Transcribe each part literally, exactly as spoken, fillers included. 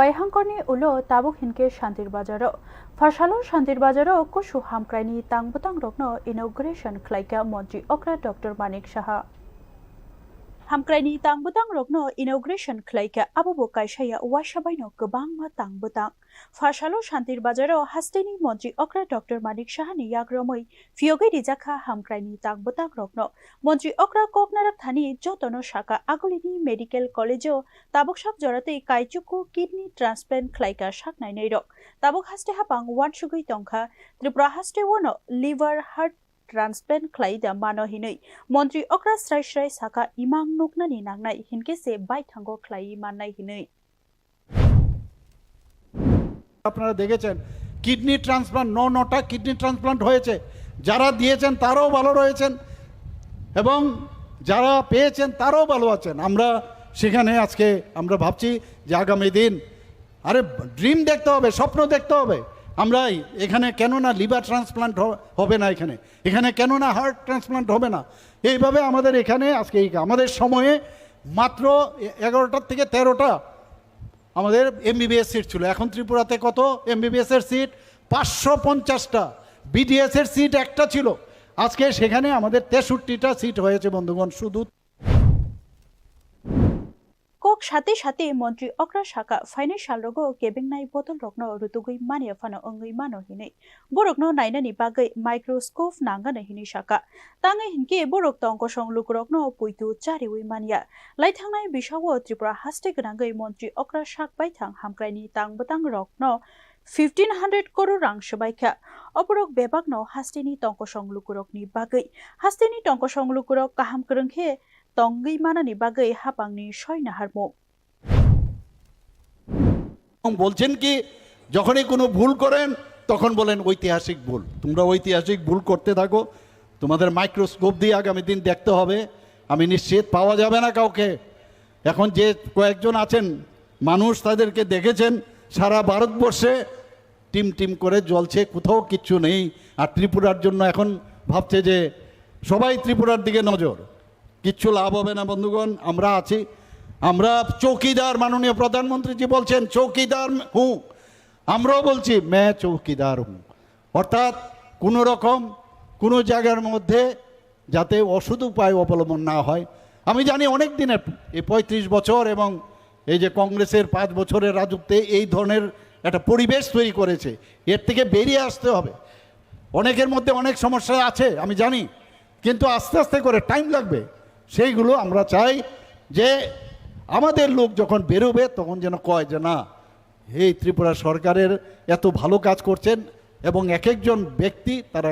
Kaihangkorni ulo tabuk hinkhe Shantir Bazaro. Phasalo Shantir Bazaro kusu hamkraini tang bwtangrokno inauguration khlaikha Montri Okra Doctor Manik Saha. Hamkraini tang bwtangrokno inauguration khlaikha, abobo kaisa ya, waisa baino kwbangma tang bwtang. Phasalo Shantir Bazaro hasteni Montri Okra Doctor Manik Sahani yagromwi phiyogwi rijakha hamkraini tang bwtangrokno. Montri Okra koknarak thani jotono saka, agulini medical college-o tabuk sak joratwi kaichuku kidney transplant khlaika sak nainairok. Tabuk haste hapang uansugwi tongkha, Tripura haste-ono liver, heart transplant khlai da mano hinwi Montri Okra srai srai saka, imang nuknani nangnai hinkhe se baithango khlaiwi mannai hinwi. আপনারা দেখেছেন, kidney transplant, ন নটা kidney transplant হয়েছে। যারা দিয়েছেন তারাও ভালো রয়েছেন এবং যারা পেয়েছেন তারাও ভালো আছেন। আমরা সেখানে আজকে আমরা ভাবছি যে আগামী দিন, আরে, ড্রিম দেখতে হবে, স্বপ্ন দেখতে হবে। আমরা এখানে কেন না লিভার ট্রান্সপ্লান্ট হবে না, এখানে এখানে কেন না হার্ট ট্রান্সপ্লান্ট হবে না। এইভাবে আমাদের এখানে আজকে এই আমাদের সময়ে মাত্র এগারোটার থেকে তেরোটা আমাদের এমবিবিএস সিট ছিল। এখন ত্রিপুরাতে কত এমবিবিএস এর সিট? পাঁচশো পঞ্চাশটা। বিডিএস এর সিট একটা ছিল, আজকে সেখানে আমাদের তেষট্টিটা সিট হয়েছে বন্ধুগণ। শুধু Kok sate sate Montri Okra saka, phainai salrogo kebengnai botolrokno rutugwi manya phano wngwi mano hinwi. Borokno nainani bagwi microscope nangano hinwi saka. Tangwi hinkhe borok tongkosong lukurokno puitu chariwi manya. Laithangnai bisao Tripura haste gwnangwi Montri Okra sak baithang hamkraini tang bwtangrokno fifteen hundred crore rang swbaikha. Oborok bebakno hasteni tongkosong lukurokni bagwi. Hasteni tongkosong lukurok kaham kwrwng khe tongwi manani bagwi hapangni soi naharmung. এবং বলছেন কি, যখনই কোনো ভুল করেন তখন বলেন ঐতিহাসিক ভুল। তোমরা ঐতিহাসিক ভুল করতে থাকো, তোমাদের মাইক্রোস্কোপ দিয়ে আগামী দিন দেখতে হবে। আমি নিশ্চিত পাওয়া যাবে না কাউকে। এখন যে কয়েকজন আছেন মানুষ, তাদেরকে দেখেছেন সারা ভারতবর্ষে টিম টিম করে জ্বলছে, কোথাও কিচ্ছু নেই। আর ত্রিপুরার জন্য এখন ভাবছে যে সবাই ত্রিপুরার দিকে নজর। কিচ্ছু লাভ হবে না বন্ধুগণ, আমরা আছি। আমরা চৌকিদার, মাননীয় প্রধানমন্ত্রীজি বলছেন চৌকিদার হুঁ, আমরাও বলছি মে চৌকিদার হুঁ। অর্থাৎ কোনো রকম কোনো জায়গার মধ্যে যাতে অসৎ উপায় অবলম্বন না হয়। আমি জানি অনেক দিনের, এই পঁয়ত্রিশ বছর এবং এই যে কংগ্রেসের পাঁচ বছরের রাজত্বে এই ধরনের একটা পরিবেশ তৈরি করেছে। এর থেকে বেরিয়ে আসতে হবে। অনেকের মধ্যে অনেক সমস্যা আছে আমি জানি, কিন্তু আস্তে আস্তে করে টাইম লাগবে। সেইগুলো আমরা চাই যে আমাদের লোক যখন বেরোবে তখন যেন কয় যে না, এই ত্রিপুরা সরকারের এত ভালো কাজ করছেন এবং এক একজন ব্যক্তি তারা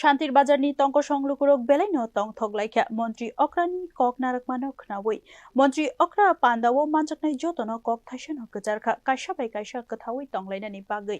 Shantir Bazarni tongkosong lukurok belaino tongthok laikha, Montri Okrani kok narwkmano khnaui. Montri Okra pandao manjaknai jotono kok thaisano kwcharkha, kaisa bai kaisa kwthaui tonglainani bagwi.